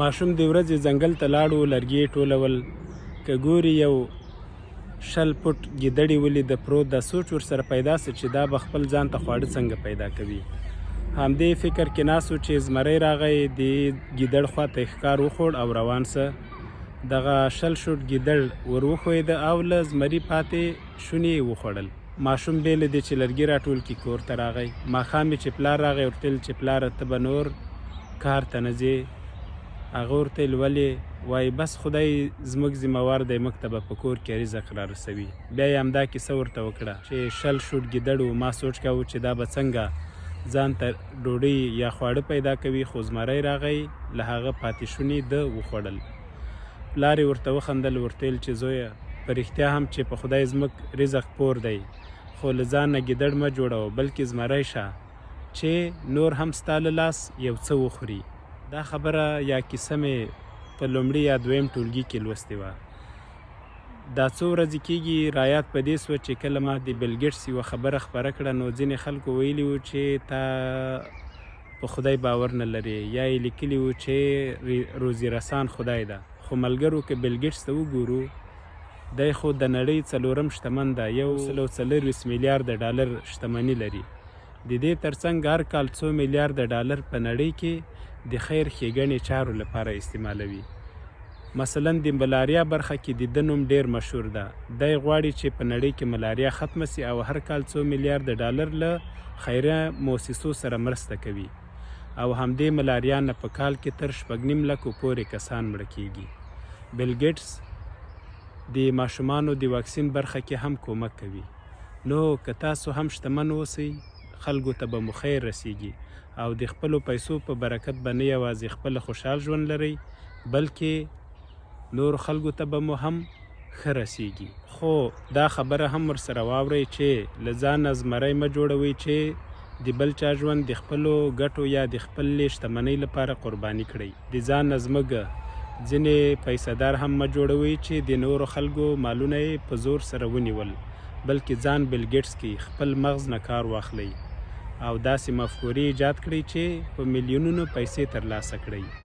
ماشوم د ورځې ځنګل ته لاړو، لرګي یې ټولول، که ګوري یو 20 پټ ګیدړې ولیده پروت ده. سوچ ورسره پیدا سو چې دا به خپل ځان ته خواړه څنګه پیدا کوي. همدې فکر کې ناست و چې زمری راغی، د ګیدړ خواته یې ښکار وخوړ او روان سه. دغه 20 شوټ ګیدړ ور وښویده او له زمري پاتې شوني یې وخوړل. ماشوم بې له دې چې لرګي راټول کړي کور ته راغی. ماښام یې چې پلار راغی ورته ویل چې پلاره ته به نور کار ته نه ځې؟ هغه ورته ویل ولې؟ وایي بس خدای زموږ ذمه وار دی، موږ ته به په کور کې رزق را رسوي. بیا یې همدا کیسه ورته وکړه چې 20 شوټ ګیدړ و، ما سوچ کاوه چې دا به څنګه ځان ته ډوډۍ یا خواړه پیدا کوي، خو زمری راغی له هغه پاتې شوني ده وخوړل. پلار یې ورته وخندل، ورته ویل چې زویه په رښتیا هم چې په خدای زموږ رزق پور دی، خو له ځان نه ګیدړ مه جوړوه، بلکې زمری شه چې نور هم ستا له لاس یو څه وخوري. دا خبره یا کیسه مې په لومړي یا دویم ټولګي کې لوستې وه. دا څو ورځې کېږي رایاد په دې سوه چې کله ما د بیل ګیټس یوه خبره خپره کړه، نو ځینې خلکو ویلي وو چې تا په خدای باور نه لرې، یا یې لیکلي وو چې روزي رسان خدای ده. خو ملګرو که بیل ګیټس ته وګورو، دی خو د نړۍ څلورم شتمن ده، 124 میلیارده ډالر شتمني لري. د دې ترڅنګ هر کال څو میلیارده ډالر په نړۍ کې د خیر ښېګڼې چارو لپاره استعمالوي. مثلا د ملاریا برخه کې د ده نوم ډېر مشهور ده. دی غواړي چې په نړۍ کې ملاریا ختمه سي او هر کال څو میلیارده ډالر له خیریه موسسو سره مرسته کوي او همدې ملاریا نه په کال کې تر 6.5 لکو پورې کسان مړه کېږي. بیل ګیټس د ماشومانو د واکسین برخه کې هم کومک کوي. نو که تاسو هم شتمن اوسئ، خلکو ته به مو خیر رسېږي او د خپلو پیسو په برکت به نه یوازې خپله خوشحال ژوند لرئ، بلکې نورو خلکو ته به مو هم ښه رسېږي. خو دا خبره هم ورسره واورئ چې له ځانه زمری مه جوړوئ چې د بل چا ژوند د خپلو ګټو یا د خپلې شتمنۍ لپاره قرباني کړئ. د ځان نه زموږ ځینې پیسه دار هم مه جوړوئ چې د نورو خلکو مالونه یې په زور سره ونیول، بلکې ځان بیل ګیټس کړئ، خپل مغز نه کار واخلئ او داسې مفکورې ایجاد کړئ چې په میلیونونو پیسې ترلاسه کړئ.